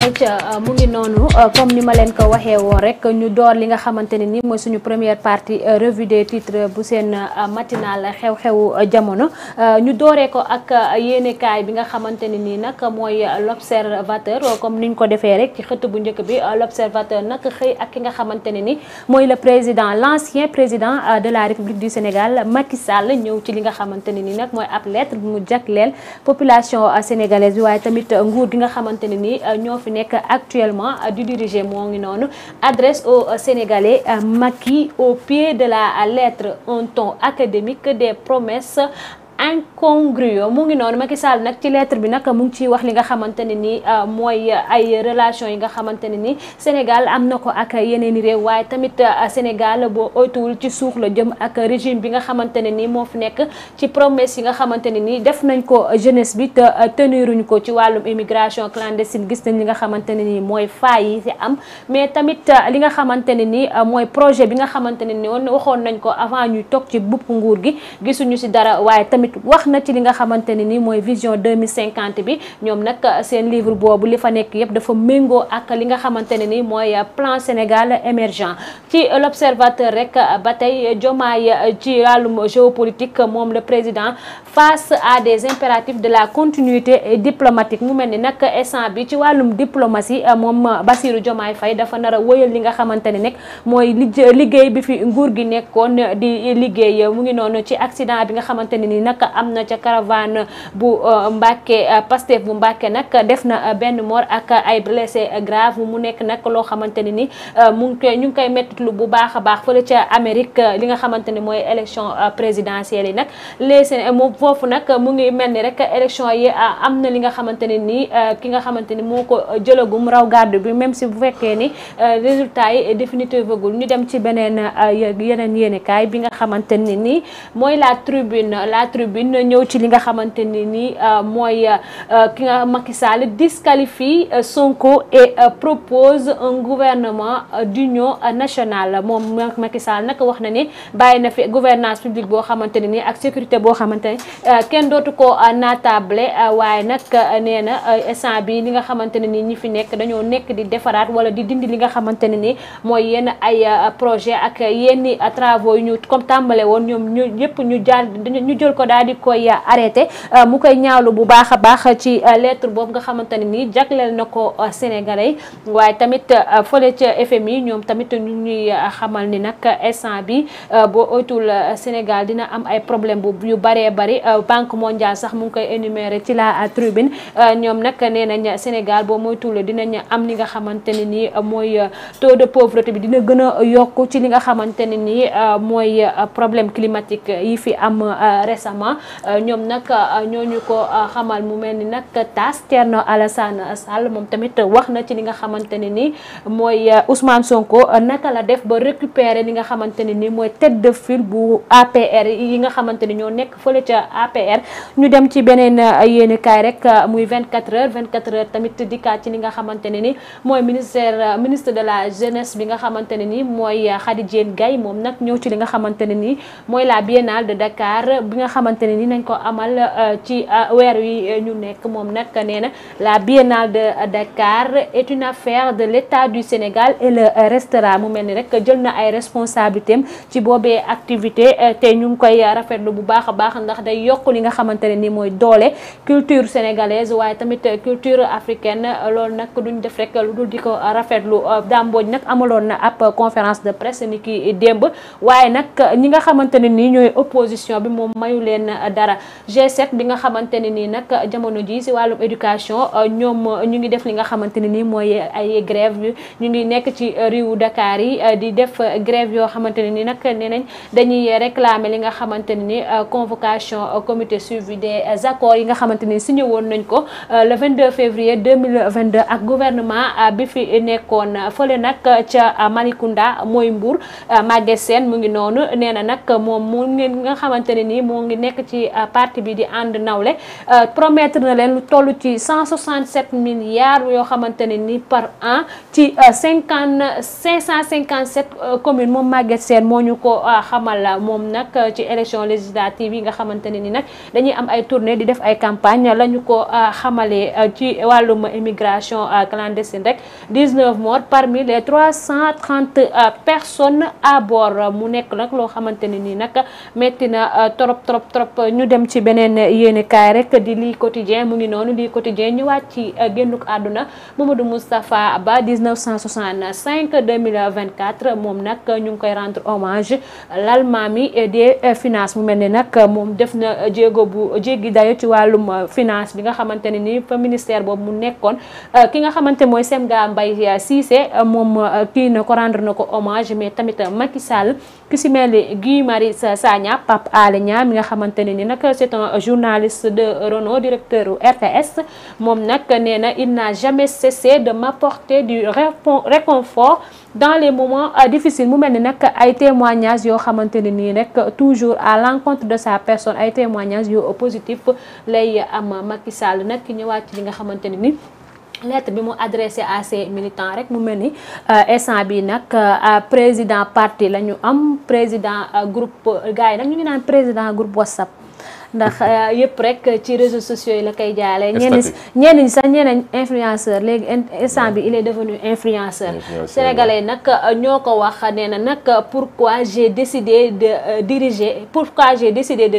mu ngi noonu comme ni ma leen ko waxee woon rek ñu door li nga xamante ne ni mooy suñu première partie revue des titres bu seen matinal xew-xewu jamono ñu dooree ko ak yéenekaay bi nga xamante ne nii nag mooy l'observateur comme niñ ko defee rek ci xët bu njëkk bi l'observateur nag xëy ak ki nga xamante ne ni mooy le président l'ancien président de la République du Sénégal Macky Sall ñëw ci li nga xamante ne ni nag mooy ab lettre bu mu jagleel population sénégalaise bi waaye tamit nguur gi nga xamante ne ni ñoo fi nekk actuellement di diriger moo ngi noonu adresse aux Sénégalais Macky au pied de la lettre un ton académique des promesses incongru mu ngi noonu Macky Sall nag ci lettre bi nag mu ngi ciy wax li nga xamante ne ni mooy ay relation yi nga xamante ne ni Sénégal am na ko ak yeneen i réew waaye tamit Sénégal boo oytuwul ci suuf la jëm ak régime bi nga xamante ne ni moo fi nekk ci promesse yi nga xamante ne ni def nañ ko jeunesse bi te teniruñ ko ci wàllum immigration clandestine gis nañ li nga xamante ne ni mooy failles yi ci am mais tamit li nga xamante ne ni mooy projet bi nga xamante ne ni waxoon nañ ko avant ñuy toog ci bupp nguur gi gisuñu ci dara waaye tamit wax na ci li nga xamante ne ni mooy vision 2050 bi ñoom nag seen livre boobu li fa nekk yëpp dafa méngoo ak li nga xamante ne ni mooy plan Sénégal émergent ci l'observateur rek ba tey Diomaye ci wàllum géopolitique moom le président face à des impératifs de la continuité diplomatique mu mel ni nag instant bi ci wàllum diplomatie moom Bassirou Diomaye Faye dafa nar a wëyal li nga xamante ne nekk mooy liggéey bi fi nguur gi nekkoon di liggéey mu ngi noonu ci accident bi nga xamante ne ni nag am na ca caravane bu Mbacké Pastef bu Mbacké nag def na benn mort ak ay blessé grave mu nekk nag loo xamante ne ni ñu ngi koy mettitlu bu baax a baax fële ca Amérique li nga xamante ni mooy élection présidentielle yi nag moom foofu nag mu ngi mel ni rek élection yi am na li nga xamante ne ni ki nga xamante ni moo ko jëlagum raw gàddu bi même si bu fekkee ni résultat yi définitive gul ñu dem ci beneen yeneen yéenekaay bi nga xamante ne ni mooy la tribune ñëw ci li nga xamante ni nii mooy ki nga Macky Sall disqualifie Sonko et propose un gouvernement d'union nationale moom Macky Sall nag wax na ni bàyyi na fi gouvernance publique boo xamante ne nii ak sécurité boo xamante ne kenn dootu ko naatable waaye nag nee na instant bi li nga xamante ne nii ñi fi nekk dañoo nekk di defaraat wala di dindi li nga xamante ne nii mooy yenn ay projet ak yenn travaux yu ñu comme tàmbale woon ñoom ñu yëpp ñu jël ko daal di koy arrêté mu koy ñaawlu bu baax a baax ci lettre boobu nga xamante ne nii jagleel na ko sénégalais waaye tamit fële ca FMI ñoom tamit ñu ñuy xamal ni nag instant bi boo oytul Sénégal dina am ay problème bu yu bëree bëri Banque mondiale sax mu ngi koy énumérer ci la tribune ñoom nag nee nañ Sénégal boo moytul dinañ am li nga xamante ne nii mooy taux de pauvreté bi dina gën a yokku ci li nga xamante ne nii mooy problème climatique yi fi am récemment ñoom nag ñooñu ko xamal mu mel ni nag tas Thierno Alassane Sall moom tamit wax na ci li nga xamante ne ni mooy Ousmane Sonko naka la def ba récupérer li nga xamante ne ni mooy tête de file bu APR yi nga xamante ni ñoo nekk fële ca APR ñu dem ci beneen yéenekaay rek muy 24 heures tamit dikkaat ci li nga xamante ne ni mooy ministre de la jeunesse bi nga xamante ne ni mooy Khady Diène Gaye moom nag ñëw ci li nga xamante ne ni mooy la Biennale de Dakar bi nga xamante ne ni nañ ko amal ci weer wi ñu nekk moom nag nee na la Biennale de Dakar est une affaire de l'État du Sénégal et le restera mu mel ni rek jël na ay responsabilités am ci boobee activité te ñu ngi koy rafetlu bu baax a baax ndax day yokk li nga xamante ne ni mooy doole culture sénégalaise waaye tamit culture africaine loolu nag duñ def rek lu dul di ko rafetlu Damboj nag amaloon na ab conférence de presse ni ki démb waaye nag ñi nga xamante ne ni ñooy opposition bi moom mayu leen dara G7 bi nga xamante ne nii nag jamono ji si wàllum éducation ñoom ñu ngi def li nga xamante ne nii mooy ay grève ñu ngi nekk ci réewu Dakar yi di def grève yoo xamante ne nii nag nee nañ dañuy réclamer li nga xamante ne ni convocation comité suivi des accords yi nga xamante ni signé woon nañ ko le 22 février 2022 ak gouvernement bi fi nekkoon fële nag ca Malicounda mooy Mbour Maguette Sène mu ngi noonu nee na nag moom mu ngi nga xamante ne nii moo ngi nekk ci parti bi di ànd nawle promettre na leen lu toll ci 167 milliards yoo xamante ne ni par an ci 557 communes moom Maguette Sène moo ñu ko xamal moom nag ci élection législative yi nga xamante ne ni nag dañuy am ay tournée di def ay campagne la ñu ko xamalee ci wàllum immigration clandestine rek 19 morts parmi les 330 personnes à bord mu nekk nag loo xamante ne nii nag metti na trop ñu dem ci beneen yéenekaay rek di lii quotidien mu ngi noonu lii quotidien ñëwaat ci génnuk àdduna Mamadou Moustapha Ba 1965 2024 moom nag ñu ngi koy rendre hommage l'Almami des finances mu mel ni nag moom def na jéego bu jéggi dayo ci wàllum finance bi nga xamante ne ni fa ministère boobu mu nekkoon ki nga xamante mooy Semga Mbaye Cissé moom kii na ko rendre na ko hommage mais tamit Macky Sall ki si mel ni Guy Marius Sagna Pape Alé Niang mi nga xamante ne ni nag c'est un journaliste de renom directeur RTS moom nag nee na il n'a jamais cessé de m'apporter du réconfort dans les moments difficiles mu mel ni nag ay témoignages yoo xamante ne nii rek toujours à l'encontre de sa personne ay témoignages yu positif lay am Macky Sall nag ñëwaat ci li nga xamante ne ni lettre bi mu adressé à ses militants rek mu mel ni instant bi nag président parti la ñu am président groupe gars yi nag ñu ngi naan président groupe WhatsApp ndax yëpp rek ci réseaux sociaux yi la koy jaale ñenn ñi sax ñeneen influenceur léegi instant bi il est devenu influenceur sénégalais nag ñoo ko wax nee na nag pourquoi j'ai décidé de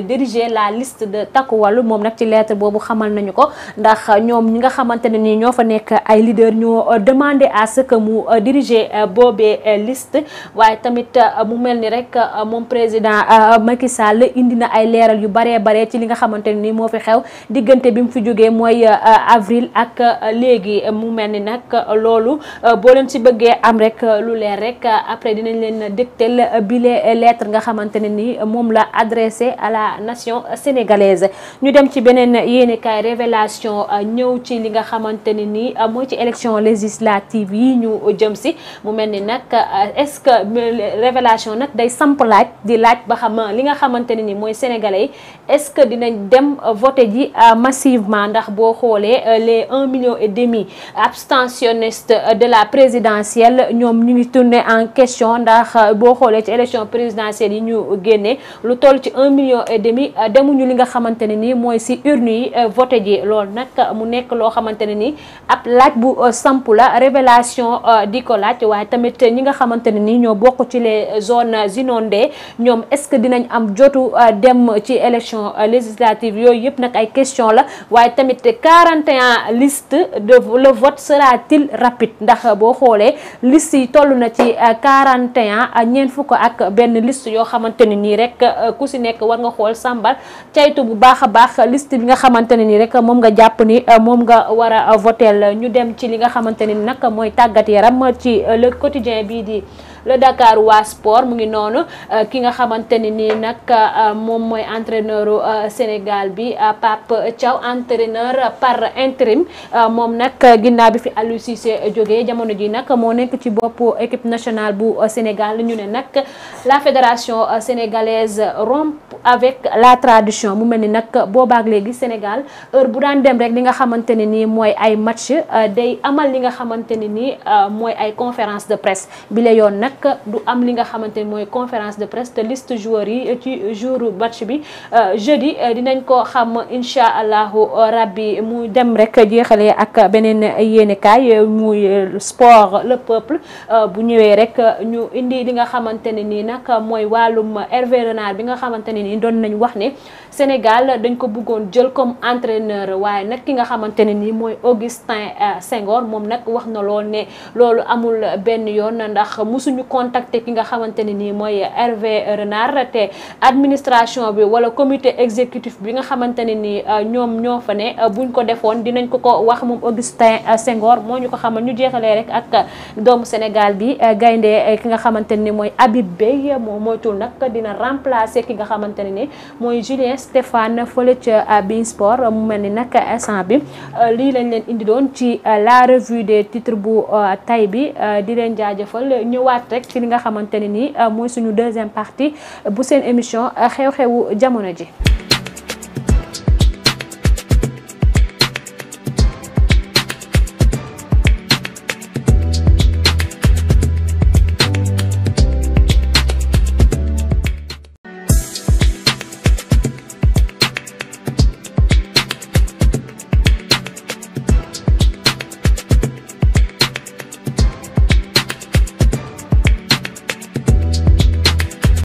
diriger la liste de Takku Wallu moom nag ci lettre boobu xamal nañu ko ndax ñoom ñi nga xamante ne nii ñoo fa nekk ay leader ñoo demandé à ce que mu diriger boobee liste waaye tamit mu mel ni rek moom président Macky Sall indi na ay leeral yu bare ci li nga xamante ne ni moo fi xew diggante bi mu fi jógee mooy avril ak léegi mu mel ni nag loolu boo leen ci bëggee am rek lu leer rek après dinañ leen dégtal bile lettre nga xamante ne ni moom la adressé à la nation sénégalaise ñu dem ci beneen yéenekaay révélation ñëw ci li nga xamante ne ni mooy ci élection législative yi ñu jëm si mu mel ni nag est-ce que révélation nag day samp laaj di laaj ba xam li nga xamante ne ni mooy sénégalais yi est-ce que dinañ dem voter ji massivement ndax boo xoolee les 1,5 million abstentionnistes de la présidentielle ñoom ñu ngi tourner en question ndax boo xoolee ci élection présidentielle yi ñu génnee lu toll ci 1,5 million demuñu li nga xamante ne nii mooy si urne yi voter ji loolu nag mu nekk loo xamante ne nii ab laaj bu samp la révélation di ko laaj waaye tamit ñi nga xamante ne nii ñoo bokk ci les zones inondées ñoom est-ce que dinañ am jotu dem ci élection législative yooyu yëpp nag ay question la waaye tamit 41 listes de le vote sera-t-il rapide ndax boo xoolee liste yi toll na ci 41 ñeent fukk ak benn liste yoo xamante ne nii rek ku si nekk war nga xool sàmbar caytu bu baax a baax liste bi nga xamante ne nii rek moom nga jàpp ni moom nga war a votel ñu dem ci li nga xamante ne ni nag mooy tàggat yaram ci le quotidien bii di le Dakar waa sport mu ngi noonu ki nga xamante ne nii nag moom mooy entraîneur Sénégal bi Pape Thiaw entraîneur par intérim moom nag ginnaaw bi fi Aliou Cissé jógee jamono ji nag moo nekk ci bopp équipe nationale bu Sénégal ñu ne nag la fédération sénégalaise rompt avec la tradition mu mel ni nag boobaak léegi Sénégal heure bu daan dem rek li nga xamante ne nii mooy ay match day amal li nga xamante ne nii mooy ay conférence de presse bi la yoon nag du am li nga xamante ni mooy conférence de presse te liste joueurs yi ci jour match bi jeudi dinañ ko xam incha allahu rabbi mu dem rek jeexalee ak beneen yéenekaay muy sport le peuple bu ñëwee rek ñu indi li nga xamante ne nii nag mooy wàllum Hervé Renard bi nga xamante ne nii doon nañ wax ne Sénégal dañ ko bëggoon jël comme entraîneur waaye nag ki nga xamante ne nii mooy Augustin Senghor moom nag wax na lool ne loolu amul benn yoon ndax musuñu contacter ki nga xamante ne nii mooy Hervé Renard te administration bi wala comité exécutif bi nga xamante ne nii ñoom ñoo fa ne buñ ko defoon dinañ ko wax moom Augustin Senghor moo ñu ko xamal ñu jeexalee rek ak doomu Sénégal bi gaynde ki nga xamante ne ni mooy Habib Beye moom moytul nag dina remplacer ki nga xamante ne ni mooy Julien Stéphane fële ca Bein Sport mu mel ni nag instant bi lii lañ leen indi doon ci la revue des titres bu tay bi di leen jaajëfal ñëwaat rek ci li nga xamante ne ni mooy suñu deuxième partie bu seen émission xew-xewu jamono ji.